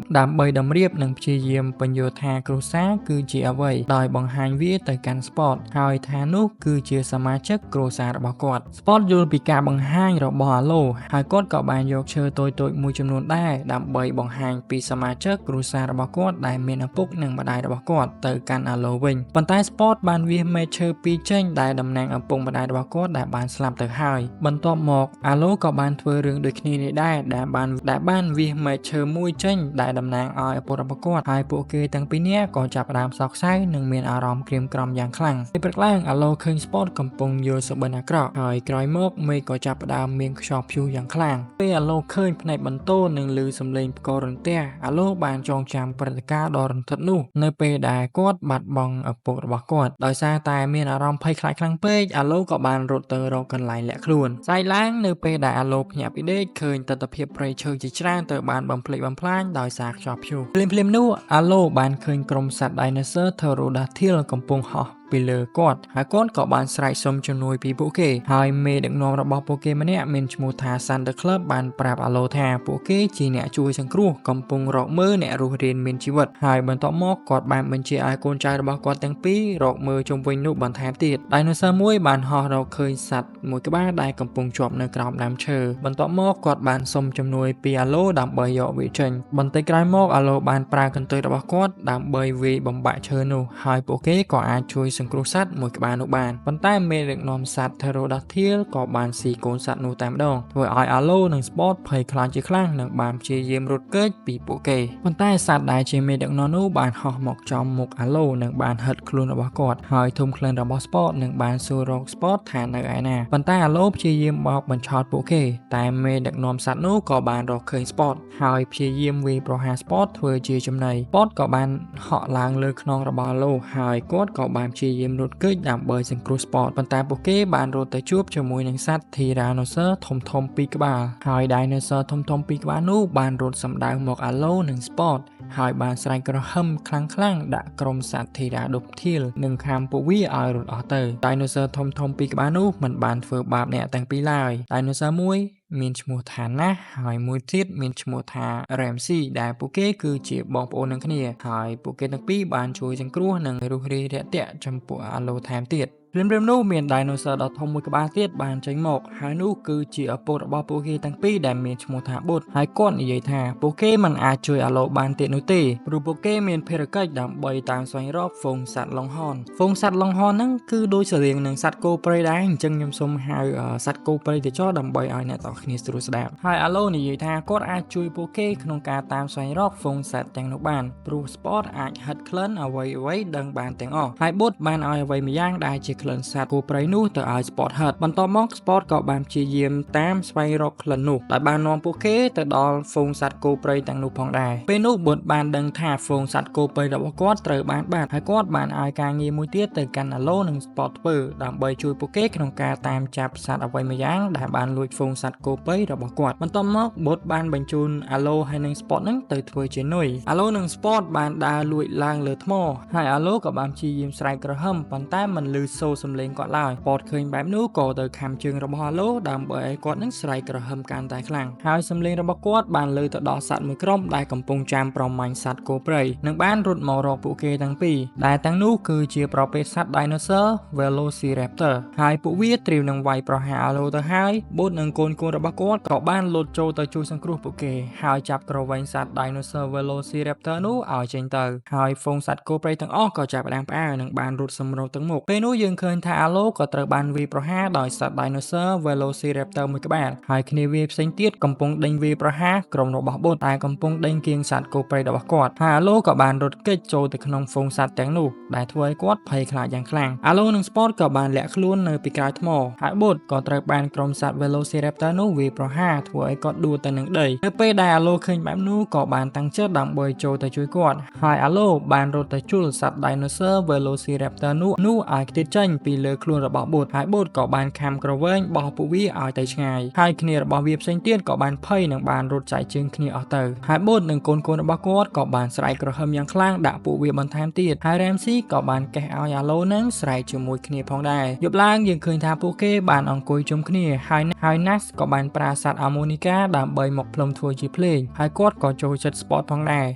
ដើម្បីតម្រៀបនិងព្យាយាមបញ្យល់ថាគ្រួសារគឺជាអ្វីដោយបង្ហាញវាទៅកាន់ Spot ហើយថានោះគឺជាសមាជិកគ្រួសាររបស់គាត់ Spot យល់ពីការបង្ហាញរបស់អាឡូហើយគាត់ក៏បានយកឈើតូចៗមួយចំនួនដែរដើម្បីបង្ហាញពីសមាជិកគ្រួសាររបស់គាត់ដែលមានឪពុកនិងម្ដាយរបស់គាត់ទៅកាន់អាឡូវិញប៉ុន្តែ Spot បានវាសមែកឈើពីរចេញដែលតំណាងឪពុកម្ដាយរបស់គាត់ដែលបានស្លាប់ទៅហើយបន្ទាប់មកអាឡូក៏បានធ្វើរឿងដូចគ្នានេះដែរដែលបានវាសមែកឈើមួយចេញដែលតំណាងឲ្យឪពុករបស់គាត់ហើយពួកគេទាំងពីរនាក់ក៏ចាប់ផ្ដើមសោកសៅនិងមានអារម្មណ៍ក្រៀមក្រំយ៉ាងខ្លាំងពេលព្រឹកឡើងអាឡូឃើញ Spot កំពុងយល់សុបិនអាក្រក់ហើយក្រោយមកមេឃក៏ចាប់ផ្ដើមមានខ្យល់ព្យុះយ៉ាងខ្លាំងពេលអាឡូឃើញភ្នែកបន្ទោនិងឮសំឡេងផ្គររន្ទះអាឡូបានចងចាំព្រឹត្តិការណ៍ដ៏រន្ធត់នោះនៅពេលដែលគាត់បាត់បង់ឪពុករបស់គាត់ដោយសារតែមានអារម្មណ៍ភ័យខ្លាចខ្លាំងពេកអាឡូក៏បានរត់ទៅរកកន្លែងលាក់ខ្លួនស្អែកឡើងនៅពេលដែលអាឡូភ្ញាក់ពីដេកឃើញទិដ្ឋភាពព្រៃឈើជាច្រើនត្រូវបានបំផ្លិចបំផ្លាញដោយសារខ្យល់ព្យុះភ្លាមៗនោះអាឡូបានឃើញក្រុមសត្វ Dinosaur Pterodactyl កំពុងហោះពីលើគាត់ហើយគាត់ក៏បានស្រែកសុំជំនួយពីពួកគេហើយមេដឹកនាំរបស់ពួកគេម្នាក់មានឈ្មោះថា Thunderclap បានប្រាប់អាឡូថាពួកគេជាអ្នកជួយសង្គ្រោះកំពុងរកមើលអ្នករស់រានមានជីវិតហើយបន្ទាប់មកគាត់បានបញ្ជាឲ្យកូនចៅរបស់គាត់ទាំងពីររកមើលជុំវិញនោះបន្ថែមទៀត Dinosaur មួយបានហោះរកឃើញសត្វមួយក្បាលដែលកំពុងជាប់នៅក្រោមដើមឈើបន្ទាប់មកគាត់បានសុំជំនួយពីអាឡូដើម្បីយកវាចេញបន្តិចក្រោយមកអាឡូបានប្រើកន្ទុយរបស់គាត់ដើម្បីវាយបំបាក់ឈើនោះហើយពួកគេក៏អាចជួយសង្គ្រោះសត្វមួយក្បាលនោះបានប៉ុន្តែមេដឹកនាំសត្វ Pterodactyl ក៏បានស៊ីកូនសត្វនោះតែម្ដងធ្វើឲ្យអាឡូនិង Spot ភ័យខ្លាចជាខ្លាំងនិងបានព្យាយាមរត់គេចពីពួកគេប៉ុន្តែសត្វដែលជាមេដឹកនាំនោះបានហោះមកចំមុខអាឡូនិងបានហិតខ្លួនរបស់គាត់ហើយធុំក្លិនរបស់ Spot និងបានសួររក Spot ថានៅឯណាប៉ុន្តែអាឡូព្យាយាមបោកបញ្ឆោតពួកគេតែមេដឹកនាំសត្វនោះក៏បានរកឃើញ Spot ហើយព្យាយាមវាយប្រហារ Spot ធ្វើជាចំណី Spot ក៏បានហក់ឡើងលើខ្នងរបស់អាឡូហើយគាត់ក៏បានព្យាយាមរត់គេចដើម្បីសង្គ្រោះ Spot ប៉ុន្តែពួកគេបានរត់ទៅជួបជាមួយនឹងសត្វ Tyrannosaur ធំធំពីរក្បាលហើយ Dinosaur ធំធំពីរក្បាលនោះបានរត់សម្ដៅមកអាឡូនិង Spot ហើយបានស្រែកក្រហឹមខ្លាំងៗដាក់ក្រុមសត្វ Pterodactyl និងខាំពួកវាឲ្យរត់អស់ទៅ Dinosaur ធំធំពីរក្បាលនោះមិនបានធ្វើបាបអ្នកទាំងពីរឡើយ Dinosaur មួយមានឈ្មោះថាណាស់ហើយមួយទៀតមានឈ្មោះថា Ramsey ដែលពួកគេគឺជាបងប្អូននឹងគ្នាហើយពួកគេទាំងពីរបានជួយសង្គ្រោះនិងរុះរាយរាក់ទាក់ចំពោះអាឡូថែមទៀតភ្លាមៗនោះមាន Dinosaur ដ៏ធំមួយក្បាលទៀតបានចេញមកហើយនោះគឺជាឪពុករបស់ពួកគេទាំងពីរដែលមានឈ្មោះថាបុតហើយគាត់និយាយថាពួកគេមិនអាចជួយអាឡូបានទៀតនោះទេព្រោះពួកគេមានភារកិច្ចដើម្បីតាមស្វែងរកហ្វូងសត្វ Longhorn ហ្វូងសត្វ Longhorn ហ្នឹងគឺដូចស្រដៀងនឹងសត្វគោព្រៃដែរអញ្ចឹងខ្ញុំសូមហៅសត្វគោព្រៃទៅចោះដើម្បីឲ្យអ្នកទាំង គ្នាស្រួលស្ដាប់ហើយអាឡូនិយាយថាគាត់អាចជួយពួកគេក្នុងការតាមស្វែងរកហ្វូងសត្វទាំងនោះបានព្រោះ Spot អាចហិតក្លិនអ្វីអ្វីដឹងបានទាំងអស់ហើយបុតបានឲ្យអ្វីម្យ៉ាងដែលជាក្លិនសត្វគោព្រៃនោះទៅឲ្យ Spot ហិតបន្ទាប់មក Spot ក៏បានព្យាយាមតាមស្វែងរកក្លិននោះដោយបាននាំពួកគេទៅដល់ហ្វូងសត្វគោព្រៃទាំងនោះផងដែរពេលនោះបុតបានដឹងថាហ្វូងសត្វគោព្រៃរបស់គាត់ត្រូវបានបាត់ហើយគាត់បានឲ្យការងារមួយទៀតទៅកាន់អាឡូនិង Spot ធ្វើដើម្បីជួយពួកគេក្នុងការតាមចាប់សត្វអ្វីម្យ៉ាងដែលបានលួចហ្វូងសត្វគោព្រៃរបស់គាត់បន្ទាប់មកបុតបានបញ្ជូនអាឡូហើយនិង Spot នឹងទៅធ្វើជានុយអាឡូនិង Spot បានដើរលួចឡើងលើថ្មហើយអាឡូក៏បានព្យាយាមស្រែកក្រហឹមប៉ុន្តែមិនឮសូរសំឡេងគាត់ឡើយ Spot ឃើញបែបនោះក៏ទៅខាំជើងរបស់អាឡូដើម្បីឲ្យគាត់នឹងស្រែកក្រហឹមកាន់តែខ្លាំងហើយសំឡេងរបស់គាត់បានលើទៅដល់សត្វមួយក្រុមដែលកំពុងចាំប្រមាញ់សត្វគោព្រៃនិងបានរត់មករកពួកគេទាំងពីរដែលទាំងនោះគឺជាប្រភេទសត្វ Dinosaur Velociraptor ហើយពួកវាត្រៀមនឹងវាយប្រហារអាឡូទៅហើយបូតនិងកូនៗរបស់គាត់ក៏បានលោតចូលទៅជួយសង្គ្រោះពួកគេហើយចាប់ក្រវែងសត្វ Dinosaur Velociraptor នោះឲ្យចេញទៅហើយហ្វូងសត្វគោព្រៃទាំងអស់ក៏ចាប់ផ្ដើមផ្អើលនិងបានរត់សម្រុកទាំងមុខពេលនោះយើងឃើញថាអាឡូក៏ត្រូវបានវាយប្រហារដោយសត្វ Dinosaur Velociraptor មួយក្បាលហើយគ្នាវាផ្សេងទៀតកំពុងដេញវាយប្រហារក្រុមរបស់បុតតែកំពុងដេញគៀងសត្វគោព្រៃរបស់គាត់ហើយអាឡូក៏បានរត់គេចចូលទៅក្នុងហ្វូងសត្វទាំងនោះដែលធ្វើឲ្យគាត់ភ័យខ្លាចយ៉ាងខ្លាំងអាឡូនិង Spot ក៏បានលាក់ខ្លួននៅពីក្រោយថ្មហើយបុតក៏ត្រូវបានក្រុមសត្វ Velociraptor នោះវាយប្រហារធ្វើឲ្យគាត់ដួលទៅនឹងដីនៅពេលដែលអាឡូឃើញបែបនោះក៏បានតាំងចិត្តដើម្បីចូលទៅជួយគាត់ហើយអាឡូបានរត់ទៅជុលសត្វ Dinosaur Velociraptor នោះឲ្យខ្ទាតចេញពីលើខ្លួនរបស់បុតហើយបុតក៏បានខាំក្រវែងបោះពួកវាឲ្យទៅឆ្ងាយហើយគ្នារបស់វាផ្សេងទៀតក៏បានភ័យនិងបានរត់ចែកជើងគ្នាអស់ទៅហើយបុតនិងកូនៗរបស់គាត់ក៏បានស្រែកក្រហឹមយ៉ាងខ្លាំងដាក់ពួកវាបន្ថែមទៀតហើយ Ramsey ក៏បានកេះឲ្យអាឡូនឹងស្រែកជាមួយគ្នាផងដែរយប់ឡើងយើងឃើញថាពួកគេបានអង្គុយជុំគ្នាហើយ Nas ក៏បានប្រើសត្វអាម៉ូនីកាដើម្បីមកផ្លុំធ្វើជាភ្លេងហើយគាត់ក៏ចូលចិត្ត Spot ផងដែរ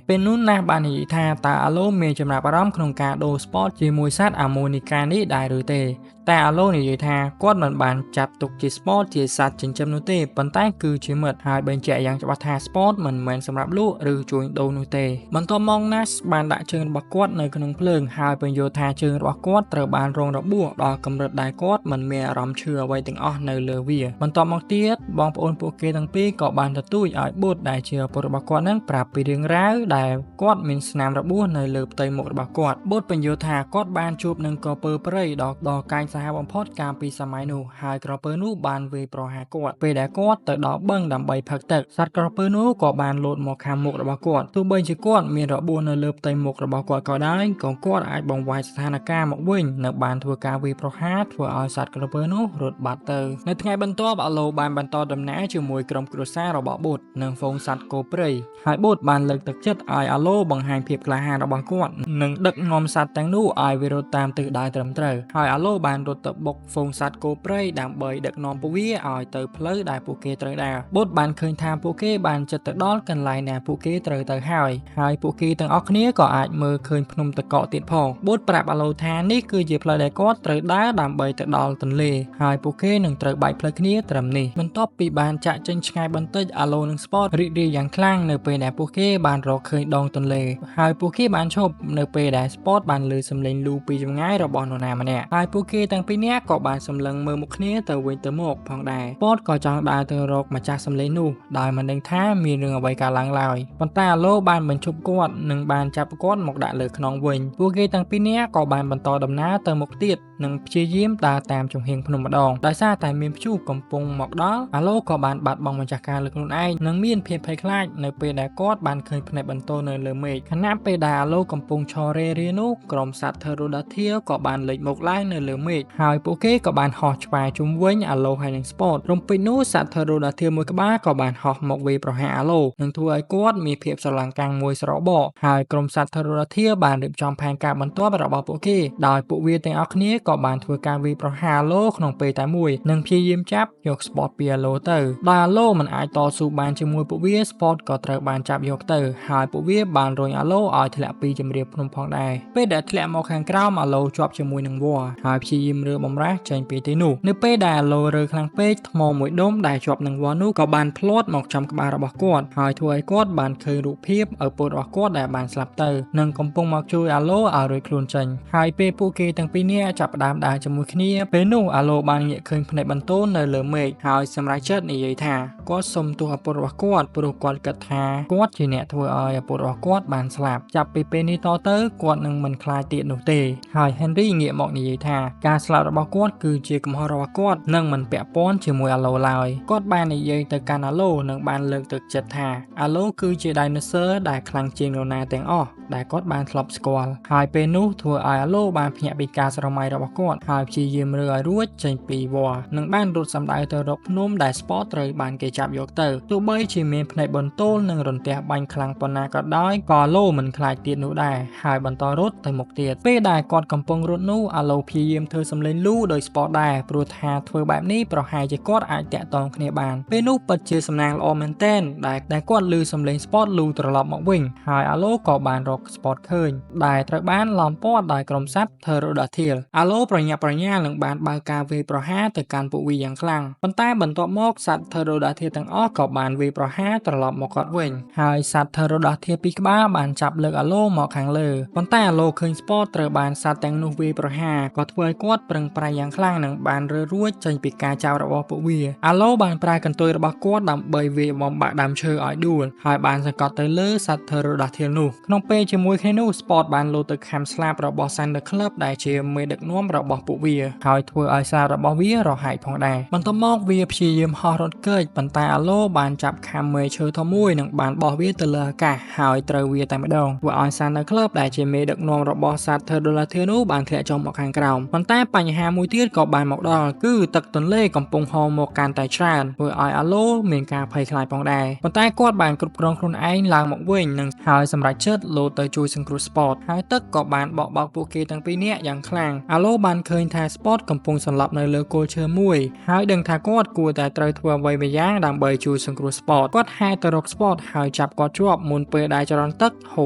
ពេលនោះ Nas បាននិយាយថាតើអាឡូមានចំណាប់អារម្មណ៍ក្នុងការដូរ Spot ជាមួយសត្វអាម៉ូនីកានេះដែរឬទេតែអាឡូនិយាយថាគាត់មិនបានចាប់ទុកជា Spot ជាសត្វចិញ្ចឹមនោះទេប៉ុន្តែគឺជាមិត្តហើយបញ្ជាក់យ៉ាងច្បាស់ថា Spot មិនមែនសម្រាប់លក់ឬជួញដូរនោះទេបន្ទាប់មក Nas បានដាក់ជើងរបស់គាត់នៅក្នុងភ្លើងហើយបញ្យល់ថាជើងរបស់គាត់ត្រូវបានរងរបួសដល់កម្រិតដែលគាត់មិនមានអារម្មណ៍ឈឺអ្វីទាំងអស់នៅលើវាបន្ទាប់មកទៀតបងប្អូនពួកគេទាំងពីរក៏បានទទូចឲ្យបុតដែលជាឪពុករបស់គាត់នឹងប្រាប់ពីរឿងរ៉ាវដែលគាត់មានស្នាមរបួសនៅលើផ្ទៃមុខរបស់គាត់បុតបញ្យល់ថាគាត់បានជួបនឹងក្រពើព្រៃដ៏កាចសាហាវបំផុតកាលពីសម័យនោះហើយក្រពើនោះបានវាយប្រហារគាត់ពេលដែលគាត់ទៅដល់បឹងដើម្បីផឹកទឹកសត្វក្រពើនោះក៏បានលោតមកខាងមុខរបស់គាត់ទោះបីជាគាត់មានរបួសនៅលើផ្ទៃមុខរបស់គាត់ក៏ដោយក៏គាត់អាចបង្វែរស្ថានភាពមកវិញនិងបានធ្វើការវាយប្រហារធ្វើឲ្យសត្វក្រពើនោះរត់បាត់ទៅនៅថ្ងៃបន្ទាប់អាឡូបានបន្តដំណើរជាមួយក្រុមគ្រួសាររបស់បុតនិងហ្វូងសត្វគោព្រៃហើយបុតបានលើកទឹកចិត្តឲ្យអាឡូបង្ហាញភាពក្លាហានរបស់គាត់និងដឹកនាំសត្វទាំងនោះឲ្យវារត់តាមទិសដៅត្រឹមត្រូវហើយអាឡូបានរត់ទៅបុកហ្វូងសត្វគោព្រៃដើម្បីដឹកនាំពួកវាឲ្យទៅផ្លូវដែលពួកគេត្រូវដើរបុតបានឃើញថាពួកគេបានចិត្តទៅដល់កន្លែងដែលពួកគេត្រូវទៅហើយហើយពួកគេទាំងអស់គ្នាក៏អាចមើលឃើញភ្នំតកកទៀតផងបុតប្រាប់អាឡូថានេះគឺជាផ្លូវដែលគាត់ត្រូវដើរដើម្បីទៅដល់ទន្លេហើយពួកគេនឹងត្រូវបែកផ្លូវគ្នាត្រឹមនេះបន្ទាប់ពីបានចាក់ចេញឆ្ងាយបន្តិចអាឡូនិង Spot រីករាយយ៉ាងខ្លាំងនៅពេលដែលពួកគេបានរកឃើញដងទន្លេហើយពួកគេបានឈប់នៅពេលដែល Spot បានឮសំឡេងលូពីចម្ងាយរបស់នរណាម្នាក់ហើយពួកគេទាំងពីរនាក់ក៏បានសម្លឹងមើលមុខគ្នាទៅវិញទៅមកផងដែរ Spot ក៏ចង់ដើរទៅរកម្ចាស់សំឡេងនោះដោយមិនដឹងថាមានរឿងអ្វីកើតឡើងឡើយប៉ុន្តែអាឡូបានបញ្ឈប់គាត់និងបានចាប់គាត់មកដាក់លើខ្នងវិញពួកគេទាំងពីរនាក់ក៏បានបន្តដំណើរទៅមុខទៀតនិងព្យាយាមដើរតាមចំហៀងភ្នំម្ដងដោយសារតែមានព្យុះកំពុងមកដល់អាឡូក៏បានបាត់បង់ម្ចាស់ការលើខ្លួនឯងនិងមានភាពភ័យខ្លាចនៅពេលដែលគាត់បានឃើញភ្នែកបន្ទោរនៅលើមេឃខណៈពេលដែលអាឡូកំពុងឈររេរានោះក្រុមសត្វ Pterodactyl ក៏បានលេចមុខឡើងនៅលើមេឃហើយពួកគេក៏បានហោះឆ្វែជុំវិញអាឡូហើយនិង Spot រំពេចនោះសត្វ Pterodactyl មួយក្បាលក៏បានហោះមកវាយប្រហារអាឡូនិងធ្វើឲ្យគាត់មានភាពស្រឡាំងកាំងមួយស្របកហើយក្រុមសត្វ Pterodactyl បានរៀបចំផែនការបន្ទាប់របស់ពួកគេដោយពួកវាទាំងអស់គ្នាក៏បានធ្វើការវាយប្រហារអាឡូក្នុងពេលតែមួយនិងព្យាយាមចាប់យក Spot ពីអាឡូទៅដោយអាឡូមិនអាចតស៊ូបានជាមួយពួកវា Spot ក៏ត្រូវបានចាប់យកទៅហើយពួកវាបានរុញអាឡូឲ្យធ្លាក់ពីជម្រាបភ្នំផងដែរពេលដែលធ្លាក់មកខាងក្រោមអាឡូជាប់ជាមួយនឹងវល្លិហើយព្យា យាមរើបំរាស់ចេញពីទីនោះនៅពេលដែលអាឡូរើខ្លាំងពេកថ្មមួយដុំដែលជាប់នឹងវល្លិនោះក៏បានភ្លាត់មកចំក្បាលរបស់គាត់ហើយធ្វើឲ្យគាត់បានឃើញរូបភាពឪពុករបស់គាត់ដែលបានស្លាប់ទៅនិងកំពុងមកជួយអាឡូឲ្យរួចខ្លួនចេញហើយពេលពួកគេទាំងពីរនាក់ចាប់ផ្ដើមដើរជាមួយគ្នាពេលនោះអាឡូបានងាកឃើញភ្នែកបន្ទោននៅលើមេឃហើយសម្រេចចិត្តនិយាយថាគាត់សុំទោសឪពុករបស់គាត់ព្រោះគាត់គិតថាគាត់ជាអ្នកធ្វើឲ្យឪពុករបស់គាត់បានស្លាប់ចាប់ពីពេលនេះតទៅគាត់នឹងមិនខ្លាចទៀតនោះទេហើយ Henry ងាកមកនិយាយថាការស្លាប់របស់គាត់គឺជាកំហុសរបស់គាត់និងមិនពាក់ព័ន្ធជាមួយអាឡូឡើយគាត់បាននិយាយទៅកាន់អាឡូនិងបានលើកទឹកចិត្តថាអាឡូគឺជា Dinosaur ដែលខ្លាំងជាងនរណាទាំងអស់ដែលគាត់បានធ្លាប់ស្គាល់ហើយពេលនោះធ្វើឲ្យអាឡូបានភ្ញាក់ពីការស្រមៃរបស់គាត់ហើយព្យាយាមរើឲ្យរួចចេញពីវល្លិនិងបានរត់សម្ដៅទៅរកភ្នំដែល Spot ត្រូវបានគេចាប់យកទៅទោះបីជាមានភ្នែកបន្ទោលនិងរន្ទះបាញ់ខ្លាំងប៉ុណ្ណាក៏ដោយក៏អាឡូមិនខ្លាចទៀតនោះដែរហើយបន្តរត់ទៅមុខទៀតពេលដែលគាត់កំពុងរត់នោះអាឡូព្យាយាមធ្វើសម្លេងលូដោយ Spot ដែរព្រោះថាធ្វើបែបនេះប្រហែលជាគាត់អាចតាក់ទងគ្នាបានពេលនោះពិតជាសំណាងល្អមែនទែនដែលគាត់ឮសំឡេង Spot លូត្រឡប់មកវិញហើយអាឡូក៏បានរក Spot ឃើញដែលត្រូវបានឡោមព័ទ្ធដោយក្រុមសត្វ Pterodactyl អាឡូប្រញាប់ប្រញាល់នឹងបានបើកការវាយប្រហារទៅកាន់ពួកវាយ៉ាងខ្លាំងប៉ុន្តែបន្ទាប់មកសត្វ Pterodactyl ទាំងអស់ក៏បានវាយប្រហារត្រឡប់មកគាត់វិញហើយសត្វ Pterodactyl ពីរក្បាលបានចាប់លើកអាឡូមកខាងលើប៉ុន្តែអាឡូឃើញ Spot ត្រូវបានសត្វទាំងនោះវាយប្រហារក៏ធ្វើឲ្យគាត់ប្រឹងប្រែងយ៉ាងខ្លាំងនិងបានរើរួចចេញពីការចោទរបស់ពួកវាអាឡូបានប្រើកន្ទុយរបស់គាត់ដើម្បីវាយបំបាក់ដើមឈើឲ្យដួលហើយបានសង្កត់ទៅលើសត្វ Pterodactyl នោះក្នុងពេលជាមួយគ្នានោះ Spot បានលោតទៅខាំស្លាបរបស់ Thunderclap ដែលជាមេដឹកនាំរបស់ពួកវាហើយធ្វើឲ្យស្លាបរបស់វារហែកផងដែរបន្ទាប់មកវាព្យាយាមហោះរត់គេចប៉ុន្តែអាឡូបានចាប់ខាំមេឈើធំមួយនិងបានបោះវាទៅលើអាកាសហើយត្រូវវាតែម្ដងធ្វើឲ្យ Thunderclap ដែលជាមេដឹកនាំរបស់សត្វ Pterodactyl នោះបានធ្លាក់ចុះមកខាងក្រោមប៉ុន្តែបញ្ហាមួយទៀតក៏បានមកដល់គឺទឹកទន្លេកំពុងហូរមកកាន់តែច្រើនធ្វើឲ្យអាឡូមានការភ័យខ្លាចផងដែរប៉ុន្តែគាត់បានគ្រប់គ្រងខ្លួនឯងឡើងមកវិញនិងហើយសម្រេចចិត្តលោតទៅជួយសង្គ្រោះ Spot ហើយទឹកក៏បានបក់បោកពួកគេទាំងពីរនាក់យ៉ាងខ្លាំងអាឡូបានឃើញថា Spot កំពុងសន្លប់នៅលើគល់ឈើមួយហើយដឹងថាគាត់គួរតែត្រូវធ្វើអ្វីម្យ៉ាងដើម្បីជួយសង្គ្រោះ Spot គាត់ហែទៅរក Spot ហើយចាប់គាត់ជាប់មុនពេលដែលចរន្តទឹកហូ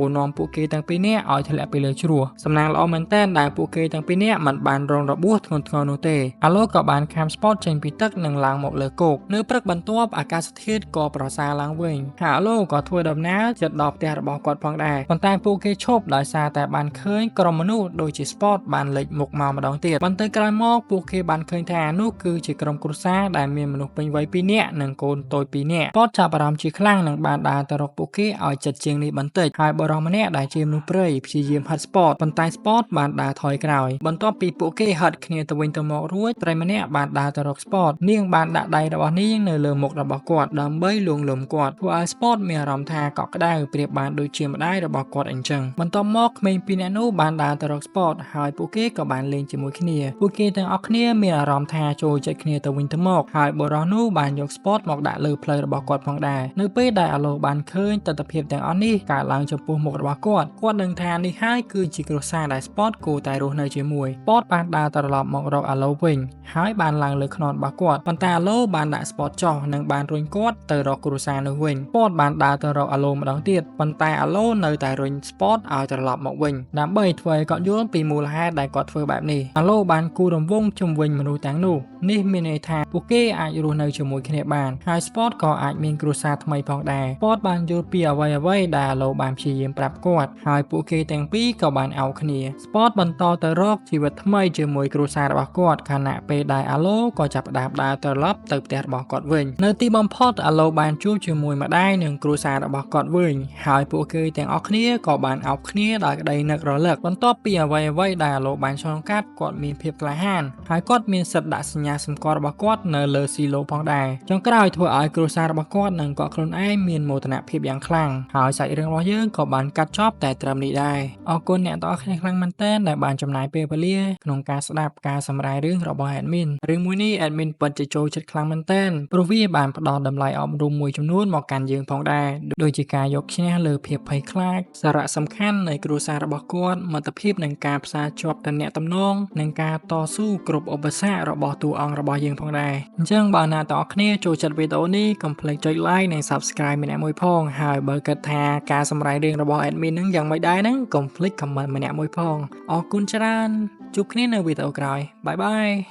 រនាំពួកគេទាំងពីរនាក់ឲ្យធ្លាក់ពីលើជ្រោះសំណាងល្អមែនទែនដែលពួកគេទាំងពីរនាក់មិនបានរងរបួសធ្ងន់ធ្ងរនោះទេអាឡូក៏បានខាំ Spot ចេញពីទឹកនិងឡើងមកលើគោកនៅព្រឹកបន្ទាប់អាកាសធាតុក៏ប្រសើរឡើងវិញហើយអាឡូក៏ធ្វើដំណើរជិតដល់ផ្ទះរបស់គាត់ផងដែរប៉ុន្តែពួកគេឈប់ដោយសារតែបានឃើញក្រុមមនុស្សដូចជា Spot បានលេចមុខមកម្ដងទៀតបន្តិចក្រោយមកពួកគេបានឃើញថានោះគឺជាក្រុមគ្រួសារដែលមានមនុស្សពេញវ័យ2នាក់និងកូនតូច2នាក់ Spot ចាប់អារម្មណ៍ជាខ្លាំងនិងបានដើរទៅរកពួកគេឲ្យជិតជាងនេះបន្តិចហើយបុរសម្នាក់ដែលជាមនុស្សព្រៃព្យាយាមហិត Spot ប៉ុន្តែ Spot បានដើរថយក្រោយបន្ទាប់ពីពួកគេហិតគ្នាទៅវិញទៅមករួចត្រីម្នាក់បានដើរទៅរក Spot នាងបានដាក់ដៃរបស់នាងនៅលើមុខរបស់គាត់ដើម្បីលួងលោមគាត់ធ្វើឲ្យ Spot មានអារម្មណ៍ថាកក់ក្ដៅប្រៀបបានដូចជាម្ដាយរបស់គាត់អញ្ចឹងបន្ទាប់មកក្មេងពីរនាក់នោះបានដើរទៅរក Spot ហើយពួកគេក៏បានលេងជាមួយគ្នាពួកគេទាំងអស់គ្នាមានអារម្មណ៍ថាចូលចិត្តគ្នាទៅវិញទៅមកហើយបុរសនោះបានយក Spot មកដាក់លើផ្លូវរបស់គាត់ផងដែរនៅពេលដែលអាឡូបានឃើញទិដ្ឋភាពទាំងអស់នេះកើតឡើងចំពោះមុខរបស់គាត់គាត់ដឹងថានេះហើយគឺជាគ្រួសារដែល Spot គួរតែរស់នៅជាមួយ Spot បានដើរត្រឡប់មករកអាឡូវិញហើយបានឡើងលើខ្នងរបស់គាត់ប៉ុន្តែអាឡូបានដាក់ Spot ចុះនិងបានរុញគាត់ទៅរកគ្រួសារនោះវិញ Spot បានដើរទៅរកអាឡូម្ដងទៀតប៉ុន្តែអាឡូនៅតែរុញ Spot ឲ្យត្រឡប់មកវិញដើម្បីធ្វើឲ្យគាត់យល់ពីមូលហេតុដែលគាត់ធ្វើបែបនេះអាឡូបានគូររង្វង់ជុំវិញមនុស្សទាំងនោះនេះមានន័យថាពួកគេអាចរស់នៅជាមួយគ្នាបានហើយ Spot ក៏អាចមានគ្រួសារថ្មីផងដែរ Spot បានយល់ពីអ្វីៗដែលអាឡូបានព្យាយាមប្រាប់គាត់ហើយពួកគេទាំងពីរក៏បានអោបគ្នា Spot បន្តទៅរកជីវិតថ្មីជាមួយគ្រួសាររបស់គាត់ខណៈពេលដែលអាឡូក៏ចាប់ផ្ដើមដើរត្រឡប់ទៅផ្ទះរបស់គាត់វិញនៅទីបំផុតអាឡូបានជួបជាមួយម្ដាយនិងគ្រួសាររបស់គាត់វិញហើយពួកគេទាំងអស់គ្នាក៏បានអោបគ្នាដោយក្តីនឹករលឹកបន្ទាប់ពីអ្វីៗដែលអាឡូបានឆ្លងកាត់គាត់មានភាពក្លាហានហើយគាត់មានសិទ្ធិដាក់សញ្ញាសម្គាល់របស់គាត់នៅលើស៊ីឡូផងដែរចុងក្រោយធ្វើឲ្យគ្រួសាររបស់គាត់និងគាត់ខ្លួនឯងមានមោទនភាពយ៉ាងខ្លាំងហើយសាច់រឿងរបស់យើងក៏បានកាត់ចប់តែត្រឹមនេះដែរអរគុណអ្នកទាំងអស់គ្នាខ្លាំងមែនទែនដែលបានចំណាយពេលវេលាក្នុងការស្ដាប់ការសម្រាយរឿងរបស់ admin រឿងមួយនេះ admin ពិតជាចូលចិត្តខ្លាំងមែនទែនព្រោះវាបានផ្ដល់តម្លៃអប់រំមួយចំនួនមកកាន់យើងផងដែរដូចជាការយកឈ្នះលើភាពភ័យខ្លាចសារៈសំខាន់នៃគ្រួសាររបស់គាត់មិត្តភាពនិងការផ្សារភ្ជាប់ទំនាក់ទំនងនិងការតស៊ូគ្រប់ឧបសគ្គរបស់តួអង្គរបស់យើងផងដែរអញ្ចឹងបើអ្នកទាំងអស់គ្នាចូលចិត្តវីដេអូនេះកុំភ្លេចចុច like និង Subscribe ម្នាក់មួយផងហើយបើគិតថាការសម្រាយរឿងរបស់ admin ហ្នឹងយ៉ាងម៉េចដែរហ្នឹងកុំភ្លេច comment ម្នាក់មួយផងអរគុណច្រើន។ ជួបគ្នានៅវីដេអូក្រោយ។ Bye bye.